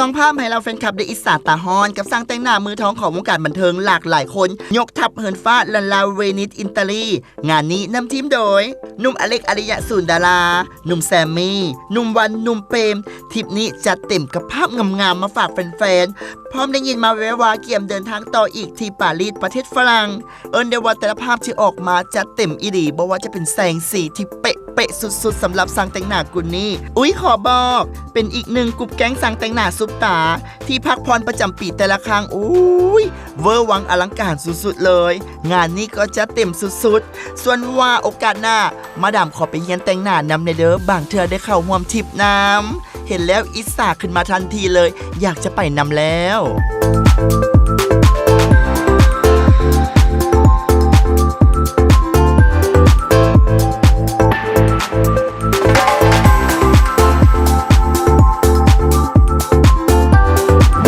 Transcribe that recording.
ຕ້ອງພາບໃຫ້ເຫຼົ່າແຟນຄລັບໄດ້ອິດສາຕາຮ້ອນ ກັບຊ່າງແຕ່ງໜ້າມືທອງຂອງວົງການບັນເທີງຫຼາກຫຼາຍຄົນ ຍົກທັບເຫີນຟ້າ ລັນລາເວນິສ ອິນຕາລີ. ງານນີ້ນຳທີມໂດຍ ໜຸ່ມອາເລັກ ອາລິຍະ ສູນດາລາ, ໜຸ່ມແຊມມີ, ໜຸ່ມວັນ, ໜຸ່ມເປມ. ທຣິບນີ້ຈັດເຕັມກັບພາບງາມໆມາຝາກແຟນໆ. ພ້ອມໄດ້ຍິນມາແວ່ວວ່າກຽມເດີນທາງຕໍ່ອີກທີ່ປາຣີ ປະເທດຝຣັ່ງ. ເອີ້ນໄດ້ວ່າແຕ່ລະພາບທີ່ອອກມາຈັດເຕັມອີ່ຫຼີ, ບໍ່ວ່າຈະເປັນແສງສີທີ່ເປະໆສຸດໆສຳລັບຊ່າງແຕ່ງໜ້າກຸ່ມນີ້. ອຸ້ຍ ຂໍບອກ ເປັນອີກໜຶ່ງກຸ່ມແກ້ງຊ່າງແຕ່ງໜ້າຊຸບຕາ ທີ່ພັກຜ່ອນປະຈຳປີແຕ່ລະຄັ້ງ ໂອ້ຍ ເວີວັງອະລັງການສຸດໆເລີຍ. ງານນີ້ກໍຈັດເຕັມສຸດໆ. ສ່ວນວ່າໂອກາດໜ້າ ມາດາມຂໍໄປຮຽນແຕ່ງໜ້ານຳແດ່ເດີ, ບາງເທື່ອໄດ້ເຂົ້າຮ່ວມທຣິບນຳ. ເຫັນແລ້ວອິດສາຂຶ້ນມາທັນທີເລີຍ, ຢາກຈະໄປນຳແລ້ວ.